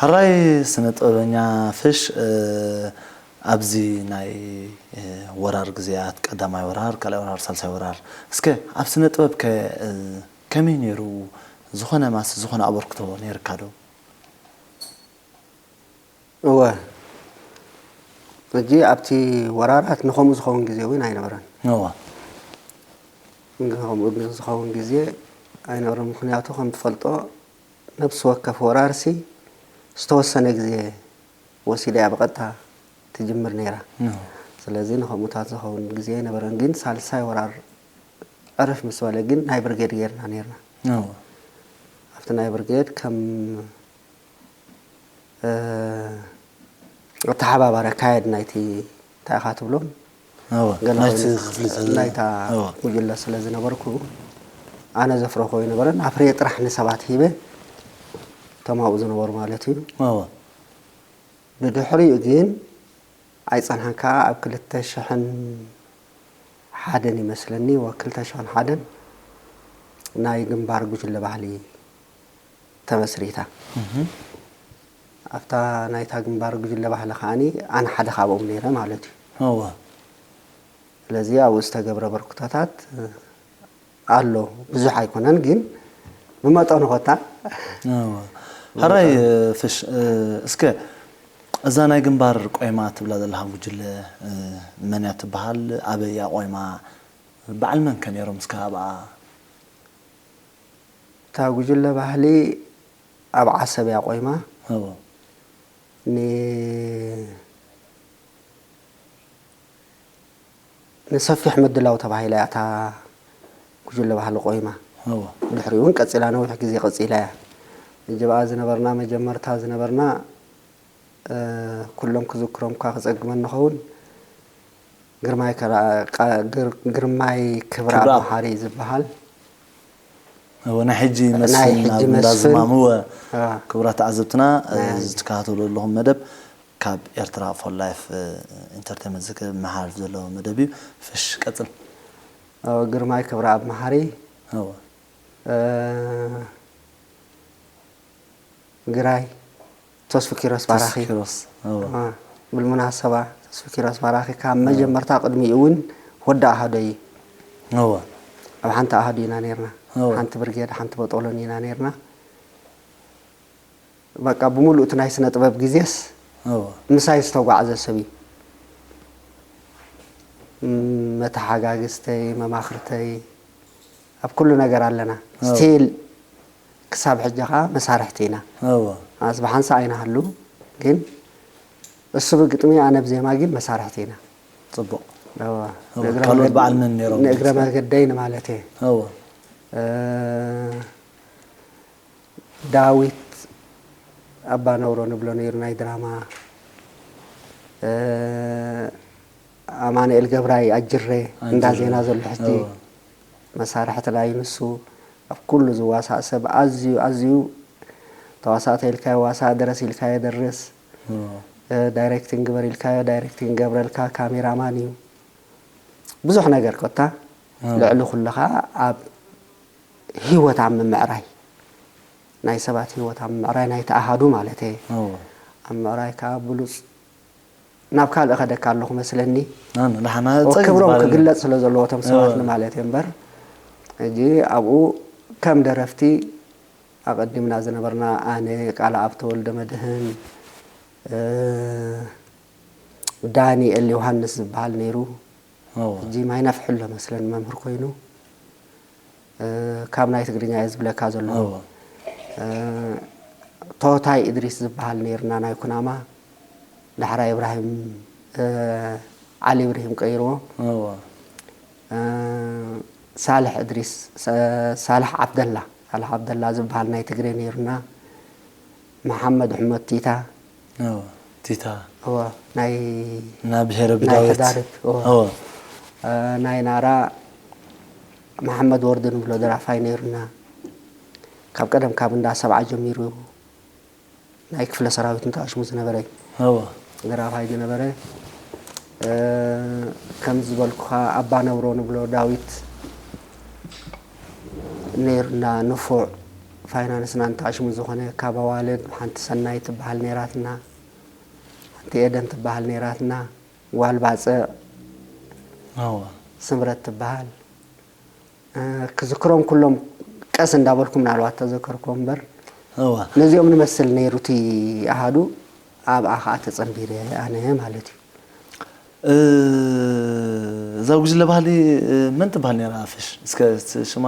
ሕራይ ስነ ጥበበኛ ፍሽ፣ እ፣ ኣብዚ ናይ፣ እ፣ ወራር ግዜያት፣ ቀዳማይ ወራር፣ ካልኣይ ወራር፣ ሳልሳይ ወራር፣ እስከ ኣብ ስነ ጥበብ ከ፣ እ፣ ከመይ ነይሩ? ዝኾነ ማስ፣ ዝኾነ ኣበርክቶ ነይርካ ዶ? እወ፣ ሕጂ ኣብቲ ወራራት ንኸምኡ ዝኸውን ግዜ እውን ኣይነበረን። እወ። ንኸምኡ ዝኸውን ግዜ ኣይነበረን። ምኽንያቱ ከም ትፈልጦ ነብሲ ወከፍ ወራርሲ ዝተወሰነ ግዜ ወሲዳ እያ ብቐጥታ ትጅምር ነይራ። እወ። ስለዚ ንኸምኡታት ዝኸውን ግዜ ኣይነበረን። ግን ሳልሳይ ወራር ዕርፍ ምስ በለ ግን ናይ ብርጌድ ጌርና ነይርና። እወ። ኣብቲ ናይ ብርጌድ ከም፣ እ፣ ኣተሓባባሪ ኣካየድ ናይቲ እንታይ ኢኻ ትብሎም? እወ። ገለ ናይቲ ኮይኑ ክፍሊ ስለ፣ ናይታ እወ። ጉጅለ ስለ ዝነበርኩ ኣነ ዘፍረኾ ኣይነበረን። ኣፍርየ ጥራሕ ንሰባት ሂበ እቶም ኣብኡ ዝነበሩ ማለት እዩ። እወ። ብድሕሪኡ ግን ኣይጸንሐን። ከኣ ኣብ ክልተ ሽሕን ሓደን ይመስለኒ፣ ወ ክልተ ሽሕን ሓደን ናይ ግንባር ጉጅለ ባህሊ ተመስሪታ። እህ። ኣብታ ናይታ ግንባር ጉጅለ ባህሊ ከኣኒ ኣነ ሓደ ካብኦም ነይረ ማለት እዩ። እወ። ስለዚ ኣብኡ ዝተገብረ በርክቶታት ኣሎ፣ ብዙሕ ኣይኮነን ግን ብመጠኑ ኮታ። እወ። ሕራይ ፍሽ፣ እ፣ እስከ እዛ ናይ ግንባር ቆይማ ትብላ ዘለኻ ጉጅለ፣ እ፣ መን እያ ትበሃል? ኣበይ እያ ቆይማ? በዓል መን ከ ነይሮም? እስከ ኣብኣ እታ ጉጅለ ባህሊ ኣብ ዓሰብ እያ ቆይማ። እወ። ን-፣ ንሰፊሕ ምድላው ተባሂላ እያ እታ ጉጅለ ባህሊ ቆይማ። እወ። ድሕሪኡ እውን ቀጺላ፣ ነዊሕ ግዜ ቀጺላ እያ። እጅብኣ ዝነበርና፣ መጀመርታ ዝነበርና፣ እ፣ ኩሎም ክዝክሮም እኳ ክጸግመኒ ኸውን፣ ግርማይ ከራ-፣ ቃ-፣ ግር-፣ ግርማይ ክብረኣብ ክብረኣብ። መሓሪ ዝበሃል እወ፣ ናይ ሕጂ ናይ መስፍን ሕጂ ኣብ እንዳ መስፍን። ዝማም፣ እወ። አ፣ ክቡራት ተዓዘብትና፣ እ፣ ናይ ሕጂ። እዚ ትከታተሉ ዘለኹም መደብ ካብ ኤርትራ ፎር ላይፍ፣ እ፣ ኢንተርቴንመንት ዝመሓላለፍ ዘሎ መደብ እዩ። ፍሽ፣ ቀጽል። እ፣ ግርማይ ክብረኣብ መሓሪ፣ እወ። እ፣ ግራይ ተስፉ ኪሮስ ባራኺ። ተስፉ ኪሮስ፣ እወ። አ፣ ብልሙናሰባ ተስፉ ኪሮስ ባራኺ ካብ መጀመርታ ቅድሚኡ እውን ወዲ ኣሃዶ እዩ። እወ። ኣብ ሓንቲ ኣሃዱ ኢና ነይርና። እወ። ሓንቲ ብርጌድ፣ ሓንቲ በጦሎን ኢና ነይርና። በቃ ብምሉእ እቲ ናይ ስነ ጥበብ ግዜስ እወ። ምሳይ ዝተጓዕዘ ሰብ እዩ። ም-፣ መተሓጋግዝተይ፣ መማኽርተይ፣ ኣብ ኩሉ ነገር ኣለና። እወ። ስቲል ክሳብ ሕጂ ኸዓ መሳርሕቲ ኢና። እወ። ኣስ ብሓንሳእ ኣይናሃሉ፣ ግን እሱ ብግጥሚ ኣነ ብዜማ ግን መሳርሕቲ ኢና። ጽቡቕ። እወ። እወ። ንእግረ ካልኦት መገድ-፣ በዓል መን ነይሮም? ንእግረ መገደይ ንማለት እየ። እወ። እ፣ ዳዊት ኣባ ነውሮ ንብሎ ነይሩ ናይ ድራማ። እ፣ ኣማኑኤል ገብራይ ኣጅሬ እንዳ ኣጅሬ። ዜና ዘሎ ሕጂ እወ። መሳርሕትና እዩ ንሱ። ኣብ ኩሉ ዝዋሳእ ሰብ ኣዝዩ፣ ኣዝዩ ተዋሳእተ ኢልካዮ ዋሳእ፣ ደረስ ኢልካዮ ደርስ፣ እወ። እ፣ ዳይሬክቲንግ ግበር ኢልካዮ ዳይሬክቲንግ ገብረልካ፣ ካሜራማን እዩ። ብዙሕ ነገር ኮታ እወ። ልዕሊ ኩሉ ኸዓ ኣብ ህይወት ኣብ ምምዕራይ፣ ናይ ሰባት ህይወት ኣብ ምምዕራይ ናይቲ ኣሃዱ ማለት እየ። እወ። ኣብ ምዕራይ ከዓ ብሉፅ ናብ ካልእ ከደካ ኣለኹ መስለኒ። ኣነ፣ ደሓና እወ፣ ጸግ ክብሮም ዝበሃል ክግለጽ ስለ ዘለዎ እቶም ሰባት እወ። ንማለት እየ እምበር፣ ሕጂ ኣብኡ ከም ደረፍቲ ኣቐዲምና ዝነበርና ኣነ፣ ቃልኣብ ተወልደ መድህን፣ እ፣ ዳንኤል ዮሃንስ ዝበሃል ነይሩ። እወ። ሕጂ ማይ ነፍሒ ኣሎ መስለኒ መምህር ኮይኑ። እ፣ ካብ ናይ ትግርኛ እየ ዝብለካ ዘለኹ። እወ። እ፣ ቶታይ እድሪስ ዝበሃል ነይርና ናይ ኩናማ። ዳሕራይ እብራሂም፣ እ፣ ዓሊ እብራሂም ቀይርዎ። እወ። እ፣ ሳልሕ እድሪስ፣ ሰ-፣ ሳልሕ ዓብደላ፣ ሳልሕ ዓብደላ ዝበሃል ናይ ትግሬ ነይሩና። መሓመድ ሕመድ ቲታ። እወ። ቲታ። እወ፣ ናይ እና ብሄረ ናይ ብዳዊት። ሕዳርት፣ እወ። እወ። እ፣ ናይ ናራ መሓመድ ወርዲ ንብሎ ደራፋይ ነይሩና። ካብ ቀደም ካብ እንዳ ሰብዓ ጀሚሩ ናይ ክፍለ ሰራዊት እንተኣሽሙ ዝነበረ እዩ። እወ። ደራፋይ ዝነበረ። እ፣ ከም ዝበልኩኻ ኣባ ነብሮ ንብሎ ዳዊት ነይሩና፣ ንፉዕ ፋይናንስና እንተኣሽሙ ዝኾነ ካብ ኣዋልድ ሓንቲ ሰናይ ትበሃል ነይራትና፣ ሓንቲ ኤደን ትበሃል ነይራትና፣ ጓል ባጽዕ እወ ስምረት ትበሃል። እ፣ ክዝክሮም ኩሎም ቀስ እንዳበልኩ ምናልባት ተዘከርኩዎም እምበር እወ ነዚኦም ንመስል ነይሩ እቲ ኣሃዱ። ኣብኣ ከዓ ተጸንቢረ ኣነ ማለት እዩ። እ፣ እዛ ጉጅለ ባህሊ እ፣ መን ትበሃል ነይራ? ፍሽ እስከ ስ- ሽማ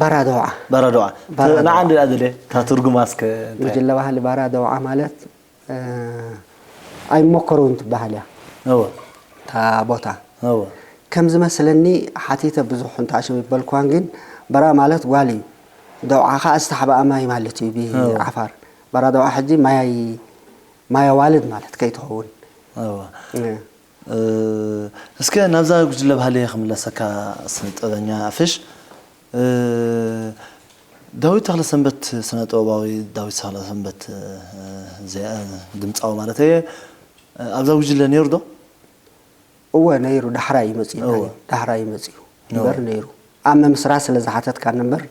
ባራደውዓ ባራዶዓ ባራዶዓ። ንዓ እንድኣ ደለ እታ ትርጉማ እስከ እንታይ ጉጅለ ባህሊ ባራደውዓ ማለት እ፣ ኣይመኮረውን ትበሃል እያ እወ እታ ቦታ። እወ ከም ዝመስለኒ ሓቲተ ብዙሕ እንተኣሽም ይበልኩዋን ግን በራ ማለት ጓል እዩ። ደውዓ ከዓ ዝተሓበኣ ማይ ማለት እዩ ብዓፋር። በራ ደውዓ ሕጂ ማይ ማይ ኣዋልድ ማለት ከይትኸውን እወ እ፣ እ፣ እስከ ናብዛ ጉጅለ ባህሊ ክምለሰካ ስነ ጥበበኛ ፍሽ እ፣ ዳዊት ተኽለሰንበት ስነ ጥበባዊ ዳዊት ተኽለሰንበት እ፣ ዜ- ድምፃዊ ማለት እየ እ፣ ኣብዛ ጉጅለ ነይሩ ዶ? እወ ነይሩ ዳሕራይ እዩ መፅኡ እወ። ማለት ዳሕራይ እዩ መፅኡ እምበር እወ። ነይሩ ኣብ መምስራ ስለ ዝሓተትካ እምበር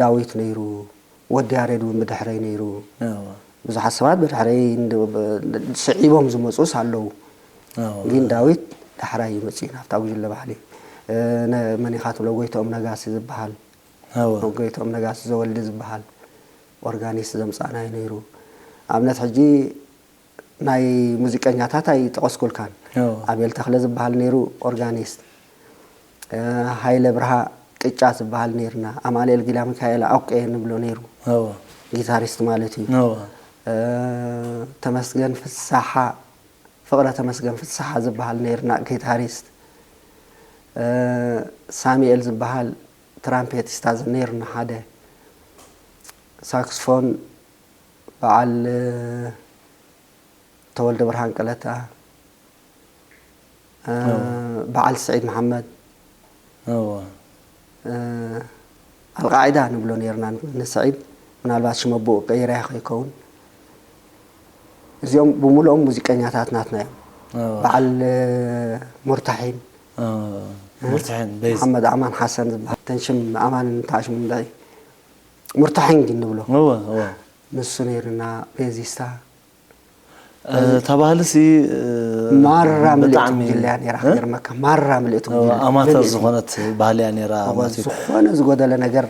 ዳዊት ነይሩ። ወዲ ያሬድ እውን ብድሕረይ ነይሩ። እወ። ብዙሓት ሰባት ብድሕረይ እንድ- ብ- ስዒቦም ዝመፁስ ኣለዉ። እወ። ግን ዳዊት ዳሕራይ እዩ መፅኡ ናብታ ጉጅለ ባህሊ። እ፣ ነ- መን ኢኻ ትብሎ ጎይትኦም ነጋሲ ዝበሃል እወ። ጎይትኦም ነጋሲ ዘወልዲ ዝበሃል ኦርጋኒስት ዘምፃእናዮ ነይሩ። ኣብነት ሕጂ ናይ ሙዚቀኛታት ኣይጠቐስኩልካን። እወ። ኣቤል ተኽለ ዝበሃል ነይሩ ኦርጋኒስት። እ፣ ሃይለ ብርሃ ቅጫ ዝበሃል ነይርና። ኣማኑኤል ጊላ ሚካኤል ኣውቄ ንብሎ ነይሩ እወ። ጊታሪስት ማለት እዩ። እወ። እ፣ ተመስገን ፍሳሓ ፍቕረ ተመስገን ፍሳሓ ዝበሃል ነይርና ጊታሪስት። እ፣ ሳሚኤል ዝበሃል ትራምፔቲስታ ነይርና ሓደ ሳክስፎን በዓል ተወልደ ብርሃን ቀለታ እ፣ እወ። በዓል ስዒድ መሓመድ እወ። እ፣ ኣልቃዒዳ ንብሎ ነይርና ንስዒድ ምናልባት ሽመ ኣቦኡ ቀይረያ ከይከውን እዚኦም ብምሉኦም ሙዚቀኛታት ናትና እዮም። እወ። በዓል ሙርታሒን እ፣ ሙርትሒን ቤዝ መሓመድ ኣማን ሓሰን ዝበሃል ተን ሽም ኣማን እንተኣሽሙ እንታይ ሙርታሒን ግን ንብሎ እወ እወ ንሱ ነይርና ቤዚስታ እ፣ እታ ባህልሲ እ፣ ማራ ምልእቲ ብጣዕሚ ጉጅለያ ነይራ እ? ክገርመካ ማራ ምልእቲ እወ፣ ጉጅለ ኣማተር ምልእቲ። ዝኾነት ባህልያ ነይራ እወ፣ ማለት እዩ። ዝኾነ ዝጎደለ ነገር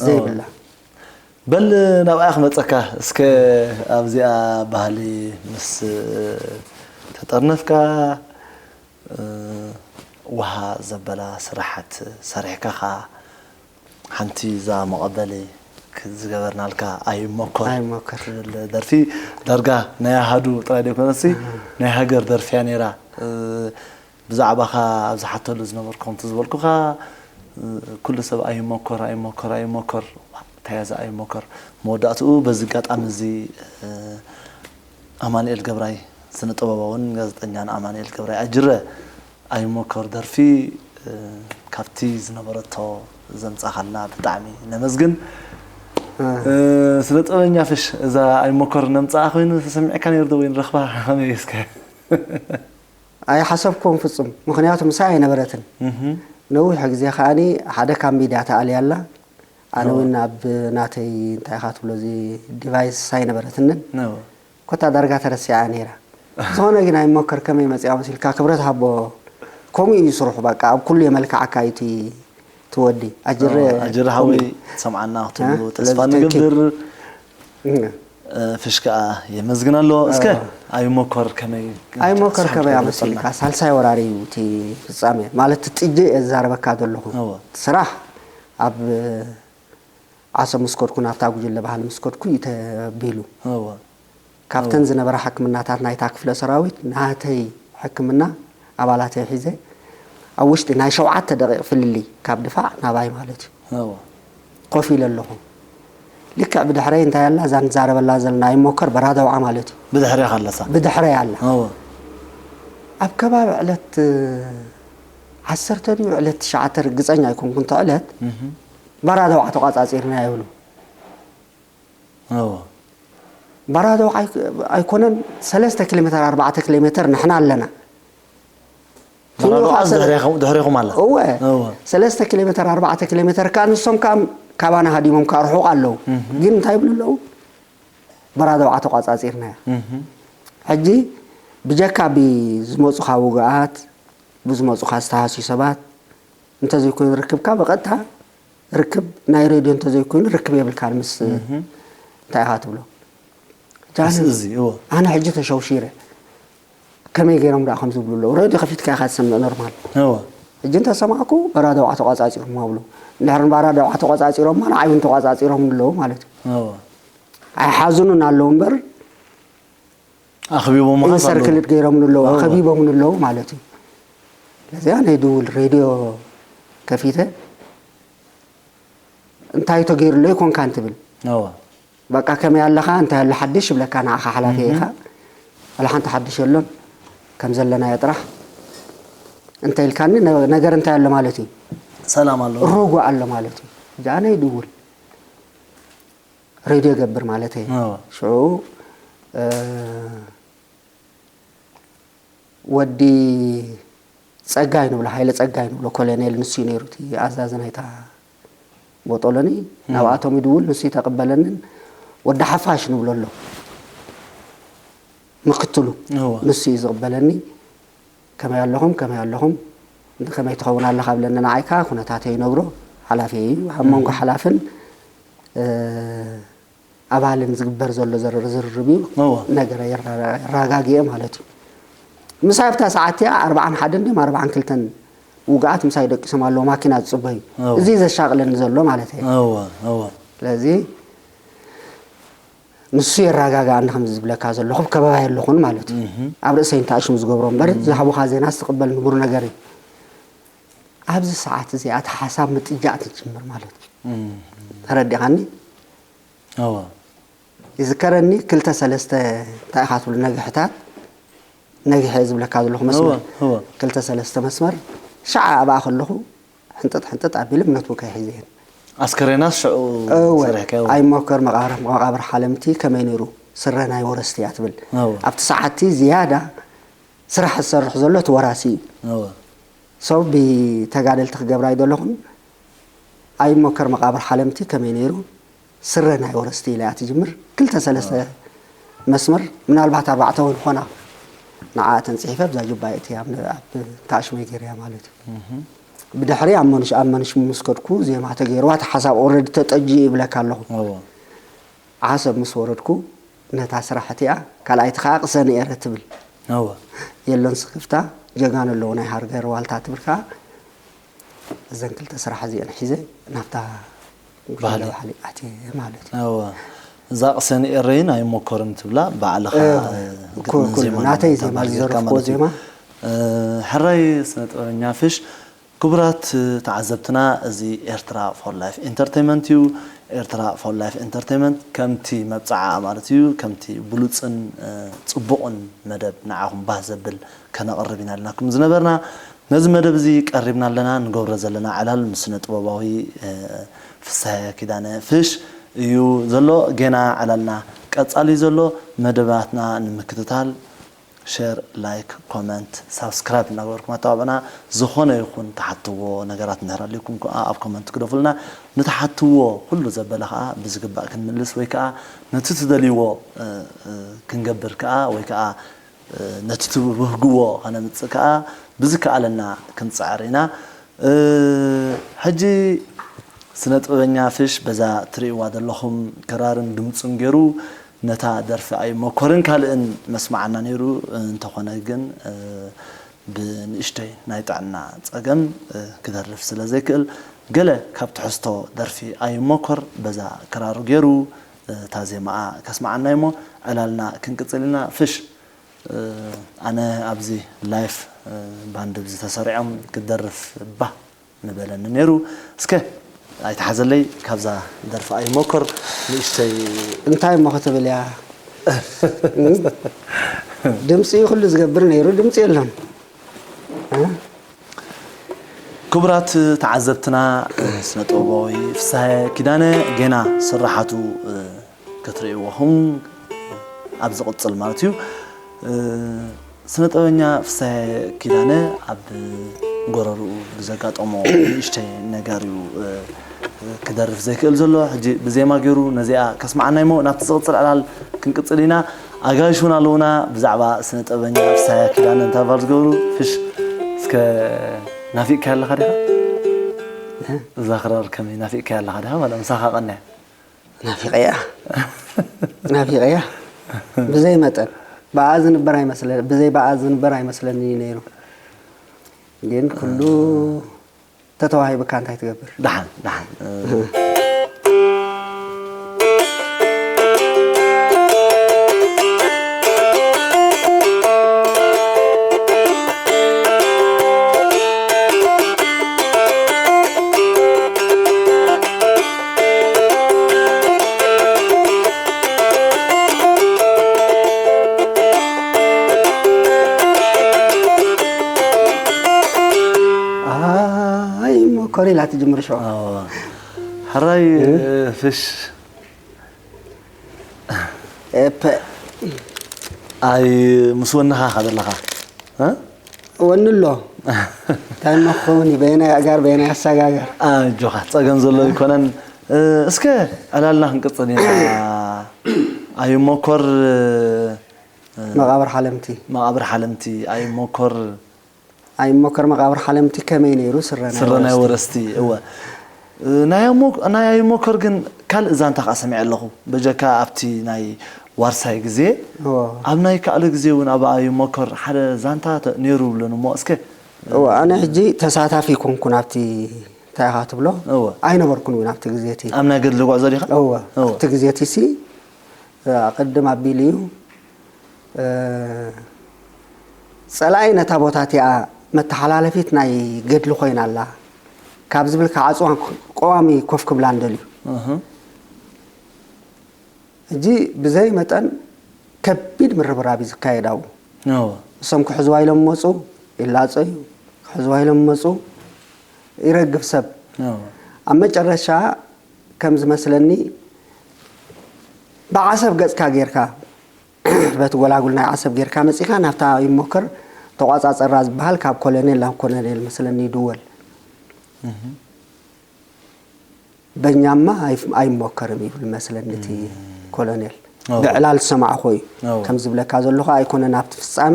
ዘይብላ በል ናብኣ ክመፀካ እስከ ኣብዚኣ ባህሊ ምስ ተጠርነፍካ እ፣ ውሃ ዘበላ ስራሓት ሰሪሕካ ኸዓ ሓንቲ እዛ መቐበሊ ዝገበርናልካ ኣይመኮር ኣይመኮር። ትብል ደርፊ ዳርጋ ናይ ኣሃዱ ጥራይ ዘይኮነሲ ናይ ሃገር ደርፊያ ነይራ። እ፣ ብዛዕባኻ ኣብ ዝሓተሉ ዝነበርኩ ከምቲ ዝበልኩኻ እ፣ ኩሉ ሰብ ኣይመኮር ኣይመኮር ኣይመኮር እንታይ እያ እዛ ኣይመኮር መወዳእትኡ በዚ ኣጋጣሚ እዚ እ፣ ኣማኑኤል ገብራይ ስነ ጥበባውን ጋዜጠኛን ኣማኑኤል ገብራይ ኣጅረ ኣይመኮር ደርፊ እ፣ ካብቲ ዝነበረቶ ዘምጻኻልና ብጣዕሚ ነመስግን። እ፣ ስነ ጥበበኛ ፍሽ እዛ ኣይመኮር ነምጻኣ ኮይኑ ተሰሚዕካ ነይሩ ዶ ወይ ንረኽባ ከመይ እስከ? ኣይሓሰብኩዎን ፍጹም ምኽንያቱ ምሳይ ኣይነበረትን። እህ፣ ነዊሕ ግዜ ከዓኒ ሓደ ካብ ሚድያ ተኣልያ ኣላ። ኣነ እወ። እውን ኣብ ናተይ እንታይ ኢኻ ትብሎ እዚ ዲቫይስ ኣይነበረትንን። ነው። ኮታ ዳርጋ ተረሲዓ ነይራ። ዝኾነ ግን ኣይመከር ከመይ መፂኣ መሲልካ ክብረት ሃቦ። ከምኡ እዩ ስርሑ በቃ ኣብ ኩሉ የመልክዓካ እዩ እቲ እቲ ወዲ። ኣጅረ ኣዎ፣ ኣጅረ ሓወይ ከምኡ እዩ። ሰምዓና ክትብሉ እ? ተስፋ ስለዚ thank you። ንገብር እም። እ፣ ፍሽ ከኣ የመስግን ኣሎ። እስከ ኣዎ። ኣይሞከር ከመይ ኣይሞከር ሳሕቲ ከመይ ገለጸልና። ኣመሲልካ ሳልሳይ ወራሪ እዩ እቲ ፍጻሜ ማለት እቲ ጥጄ እየ ዝዛረበካ ዘለኹ እወ። ስራሕ ኣብ ዓሰብ ምስ ከድኩ ናብታ ጉጅለ ባህሊ ምስ ከድኩ እዩ ተቢሉ እወ። ካብተን ዝነበራ ሕክምናታት ናይታ ክፍለ ሰራዊት ናተይ ሕክምና ኣባላተይ ሒዘ ኣብ ውሽጢ ናይ ሸውዓተ ደቂቕ ፍልልይ ካብ ድፋዕ ናባይ ማለት እዩ እወ። ኮፍ ኢለ ኣለኹ ልክዕ ብድሕረይ እንታይ ኣላ እዛ ንዛረበላ ዘለና ኣይሞከር በራደውዓ ማለት እዩ ብድሕሪኻ ኣለሳ ብድሕረይ ኣላ እወ። ኣብ ከባቢ ዕለት ዓሰርተ ድዩ ዕለት ትሽዓተ ርግፀኛ ኣይኮንኩ እንተ ዕለት እህ። በራደውዓ ተቋፃፂርና ይብሉ እወ። በራዶ ኣይኮነን ሰለስተ ኪሎ ሜተር ኣርባዕተ ኪሎ ሜተር ንሕና ኣለና በራዶ ዓስ ድሕሬኹም- ድሕሬኹም ኣላ እወ እወ። ሰለስተ ኪሎ ሜተር ኣርባዕተ ኪሎ ሜተር ከዓ ንሶም ከዓ ካባና ሃዲሞም ከዓ ርሑቕ ኣለዉ። እህ። ግን እንታይ ይብሉ ኣለዉ? በራዶ ተቋጻጺርናያ። እህ። ሕጂ ብጀካ ብዝመጹኻ ውግኣት፣ ብዝመጹኻ ዝተሃስዩ ሰባት እንተዘይኮይኑ ርክብካ ብቐጥታ ርክብ ናይ ሬድዮ እንተዘይኮይኑ ርክብ የብልካን ምስ እህ። እንታይ ኢኻ ትብሎ? ጃኒ፣ እዚ፣ እዎ። ኣነ ሕጂ ተሸውሺረ። ከመይ ገይሮም ደኣ ከም ዝብሉ ኣለዉ? ሬድዮ ከፊትካ ኢኻ ትሰምዕ ኖርማል። እዎ። ሕጂ እንተሰማዕኩ በራዶ ተቋጻጺሮም ኣብሉ። እንድሕር በራዶ ተቋጻጺሮም ማለት ንዓይ እውን ተቋጻጺሮም ኣለዉ ማለት እዩ። እዎ። ኣይሓዝኑን ኣለዉ እምበር ኣኽቢቦም ኢንሰርክልድ ገይሮም ኣለዉ፣ እዎ። ኣኸቢቦም ኣለዉ ማለት እዩ። ስለዚያ ናይ ድውል ሬድዮ ከፊተ እንታይ ተገይሩ ኣሎ ይኮንካን ትብል። እዎ። በቃ ከመይ ኣለኻ፣ እንታይ ኣሎ ሓድሽ ይብለካ ንዓኻ ሓላፊ እህ። ኢኻ። ዋላ ሓንቲ ሓድሽ የሎን፣ ከም ዘለናዮ ጥራሕ። እንተ ኢልካኒ ነ-፣ ነገር እንታይ ኣሎ ማለት እዩ? ሰላም ኣሎ። ርጉእ ኣሎ ማለት እዩ። ጃነ ይድውል። ሬድዮ ገብር ማለት እዩ። እዎ። ሽዑ፣ እ፣ ወዲ ጸጋይ ንብሎ፣ ሃይለ ጸጋይ ንብሎ፣ ኮሎኔል ንሱ እዩ ነይሩ፣ እቲ ኣዛዚ ናይታ ቦጦሎኒ። እም። ናብኣቶም ይድውል፣ ንሱ ይተቐበለንን፣ ወዲ ሓፋሽ ንብሎ ኣሎ፣ ምክትሉ፣ እዎ። ንሱ እዩ ዝቕበለኒ። "ከመይ ኣለኹም? ከመይ ኣለኹም? ከመይ ትኸውን ኣለኻ?" ብለኒ፣ ንዓይ ከኣ ኩነታተይ ይነግሮ፣ ሓላፊ እዩ። ኣብ መንጎ እም። ሓላፍን፣ እ፣ ኣባልን ዝግበር ዘሎ ዘር-፣ ዝርርብ እዩ። እዎ። ነገረ የራ-፣ የረጋግኤ ማለት እዩ። ምሳይ ኣብታ ሰዓት እቲኣ ኣርብዓን ሓደን ድዮም ኣርብዓን ክልተን ውግኣት ምሳይ ደቂሶም ኣለዉ፣ ማኪና ዝጽበዩ። እዎ። እዚ ዘሻቕለኒ ዘሎ ማለት እየ። እዎ፣ እዎ። ስለዚ ንሱ የረጋግኣኒ ከም ዝብለካ ዘለኹ፣ ኣብ ከባቢ ኣለኹን ማለት እዩ። እህ። ኣብ ርእሰይ እንተ ኣሽሙ ዝገብሮ እምበር፣ እህ። ዝሃቡኻ ዜና ዝትቕበል ንቡር ነገር እዩ። ኣብዚ ሰዓት እዚኣ እቲ ሓሳብ ምጥጃእ ትጅምር ማለት እዩ። እህ። ተረዲኻኒ? እዎ። ይዝከረኒ ክልተ ሰለስተ እንታይ ኢኻ ትብሉ ነግሕታት፣ ነግሐ ዝብለካ ዘለኹ መስመር። እወ፣ እወ። ክልተ ሰለስተ መስመር፣ ሻዓ ኣብኣ ከለኹ ሕንጥጥ ሕንጥጥ ኣቢለ እምነቱ ከይሒዘ እየን። ኣስከሬናስ ሽዑ እወ፣ ሰሪሕካዮ? ኣይሞከር መቓብር፣ መቓብር ሓለምቲ ከመይ ነይሩ? ስረ ናይ ወረስቲ እያ ትብል። እወ። ኣብቲ ሰዓትቲ ዝያዳ ስራሕ ዝሰርሕ ዘሎ እቲ ወራሲ እዩ። እወ። So ብተጋደልቲ ክገብራ ኣይደለኹን። ኣይሞከር መቓብር ሓለምቲ ከመይ ነይሩ? ስረ ናይ ወረስቲ ኢላ እያ ትጅምር። ክልተ ሰለስተ መስመር፣ ምናልባት ኣርባዕተ እውን ኾና። ንዓኣ ተንጽሒፈ ኣብዛ ጁባ እትያ ኣብ፣ ኣብ ታሽመይ ገይረያ ማለት እዩ። እህ። ብድሕሪ ኣብ መንሽ-፣ ኣብ መንሽ ምስ ከድኩ ዜማ ተገይርዋ፣ እቲ ሓሳብ ኦልሬዲ ተጠጅኡ ይብለካ ኣለኹ። እዎ። ዓሰብ ምስ ወረድኩ ነታ ስራሕ እቲኣ ካልኣይቲ ኸዓ ቅሰኒ ኤረ ትብል። እወ። የሎን ስክፍታ፣ ጀጋኑ ኣለዉ ናይ ሃገር ዋልታ ትብል ኸዓ እዘን ክልተ ስራሕ እዚአን ሒዘ ናብታ ጉጅለ ባህሊ። ባህሊ ኣትየ ማለት እዩ። እወ። እዛ ቅሰኒ ኤረይን ኣይሞከርን ትብላ ባዕልኻ፣ እወ። እ፣ ኩ-፣ ግጥምን ኩሉ ዜማን ናተይ ዜማ ተባሂልካ ዝዘረፍክዎ ማለት እዩ። ዜማ። እ፣ ሕራይ ስነ ጥበበኛ ፍሽ፣ ክቡራት ተዓዘብትና፣ እዚ ኤርትራ ፎር ላይፍ ኢንተርቴይመንት እዩ። ኤርትራ ፎር ላይፍ ኢንተርቴይመንት ከምቲ መብጽዓኣ ማለት እዩ፣ ከምቲ ብሉጽን፣ እ፣ ጽቡቕን መደብ ንዓኹም ባህ ዘብል ከነቕርብ ኢና ኢልናኩም ዝነበርና። ነዚ መደብ እዚ ቀሪብና ኣለና። ንገብሮ ዘለና ዕላል ምስ ስነ ጥበባዊ፣ እ፣ ፍስሃየ ኪዳነ ፍሽ እዩ ዘሎ። ጌና ዕላልና ቀጻሊ እዩ ዘሎ። መደባትና ንምክትታል ሸር፣ ላይክ፣ ኮመንት፣ ሳብስክራይብ እናገበርኩም ኣተባብዑና። ዝኾነ ይኹን ትሓትዎ ነገራት እንድሕር ኣልዩኩም ከኣ ኣብ ኮመንት ግደፉልና። ንትሓትዎ ኩሉ ዘበለ ከኣ ብዝግባእ ክንምልስ ወይ ከኣ ነቲ ትደልይዎ፣ እ፣ እ፣ ክንገብር ከኣ ወይ ከኣ፣ እ፣ ነቲ ትብህግዎ ከነምጽእ ከኣ ብዝከኣለና ክንጽዕር ኢና። እ፣ ሕጂ ስነ ጥበበኛ ፍሽ በዛ ትርእይዋ ዘለኹም ክራርን ድምጹን ገይሩ ነታ ደርፊ ኣይመኮርን ካልእን መስማዓና ነይሩ። እንተኾነ ግን፣ እ፣ ብንእሽተይ ናይ ጥዕና ጸገም፣ እ፣ ክደርፍ ስለ ዘይክእል ገለ ካብ ትሕዝቶ ደርፊ ኣይመኮር በዛ ክራሩ ገይሩ፣ እ፣ እታ ዜማኣ ከስማዓና እሞ ዕላልና ክንቅጽል ኢና። ፍሽ፣ እ፣ ኣነ ኣብዚ ላይፍ፣ እ፣ ባንድ ኣብዚ ተሰሪዖም ክደርፍ ባህ ምበለኒ ነይሩ። እስከ ኣይትሓዘለይ፣ ካብዛ ደርፊ ኣይሞክር ንእሽተይ። እንታይ እሞ ክትብል እያ? ድምፂ እዩ ኩሉ ዝገብር ነይሩ፣ ድምፂ የለን። እ? ክቡራት ተዓዘብትና፣ ስነ ጥበባዊ ፍስሃየ ኪዳነ ጌና ስራሓቱ፣ እ፣ ክትርእይዎ ኹም ኣብ ዝቕጽል ማለት እዩ። እ፣ ስነ ጥበበኛ ፍስሃየ ኪዳነ ኣብ ጎረርኡ ብዘጋጠሞ ንእሽተይ ነገር እዩ፣ እ፣ ክደርፍ ዘይክእል ዘሎ፣ ሕጂ ብዜማ ገይሩ ነዚኣ ከስምዓና እሞ ናብቲ ዝቕጽል ዕላል ክንቅጽል ኢና። ኣጋይሽ እውን ኣለዉና፣ ብዛዕባ ስነ ጥበበኛ ፍስሃያ ኪዳነ እንታይ ባል ዝገብሩ። ፍሽ፣ እስከ ናፊቕካያ ኣለኻ ዲኻ? እዛ ክራር ከመይ ናፊቕካያ ኣለኻ ዲኻ? ማለት ምሳኻ ቀንያ። ናፊቐያ። ናፊቐያ። ብዘይ መጠን። ብኣ ዝንበር ኣይመስለ-፣ ብዘይ ብኣ ዝንበር ኣይመስለኒ ነይሩ። ግን ኩሉ ተተዋሂብካ እንታይ ትገብር? ደሓን፣ ደሓን። ኣይ ሞኮር ኢላ ትጅምር ሸዋ። ኣዋ። ሕራይ፣ እ? ፍሽ። ኤፐ። ኣይ ምስ ወንኻ ኢኻ ዘለኻ። እ? ወኒ ኣሎ። እንታይ እሞ ክኸውን እዩ? በየናይ ኣእጋር፣ በየናይ ኣሰጋገር? ኣጆኻ፣ ጸገም ዘሎ ኣይኮነን። እ፣ እስከ ዕላልና ክንቅጽል ኢና። ኣዩ ሞኮር፣ እ፣ መቓብር ሓለምቲ። መቓብር ሓለምቲ፣ ኣዩ ሞኮር። ኣዩ ሞኮር መቓብር ሓለምቲ ከመይ ነይሩ? ስረ ናይ ስረ ናይ ወረስቲ። ወረስቲ፣ እወ። እ፣ ናይ ኣሞ-፣ ናይ ኣዩ ሞኮር ግን ካልእ ዛንታ ከኣ ሰሚዐ ኣለኹ። በጀካ ኣብቲ ናይ ዋርሳይ ግዜ፣ እወ። ኣብ ናይ ካልእ ግዜ እውን ኣብ ኣዩ ሞኮር ሓደ ዛንታ ተ-፣ ነይሩ ይብሉኒ እሞ እስከ። እወ፣ ኣነ ሕጂ ተሳታፊ ኣይኮንኩን ኣብቲ እንታይ ኢኻ ትብሎ? እወ። ኣይነበርኩን እውን ኣብቲ ግዜ እቲ። ኣብ ናይ ገድሊ ጉዕዞ ዲኻ? እወ፣ እወ። ኣብቲ ግዜ እቲ ሲ፣ እ፣ ቅድም ኣቢሉ እዩ። እ፣ ጸላኢ ነታ ቦታ እቲኣ መተሓላለፊት ናይ ገድሊ ኮይና ኣላ ካብ ዝብል ከዓ ዕጽዋን ቀዋሚ ኮፍ ክብላ እንደልዩ። እህ። ሕጂ ብዘይ መጠን ከቢድ ምርብራብ እዩ ዝካየድ ኣብኡ። እዎ። እሶም ክሕዝዋ ኢሎም መፁ፣ ይላፀዩ፣ ክሕዝዋ ኢሎም መፁ፣ ይረግፍ ሰብ። እዎ። ኣብ መጨረሻ ከም ዝመስለኒ ብዓሰብ ገፅካ ጌርካ፣ በቲ ጎላጉል ናይ ዓሰብ ጌርካ መፂኻ ናብታ ይሞከር ተቋፃፀራ ዝበሃል ካብ ኮሎኔል ናብ ኮሎኔል መስለኒ ይድወል። እህ። በኛማ ኣይፍ-፣ ኣይሞከርም ይብል መስለኒ እቲ እም። ኮሎኔል። ኦ። ብዕላል ዝሰማዕኹ እዩ። ኦ። ከም ዝብለካ ዘለኹ ኣይኮነን ኣብቲ ፍጻሜ፣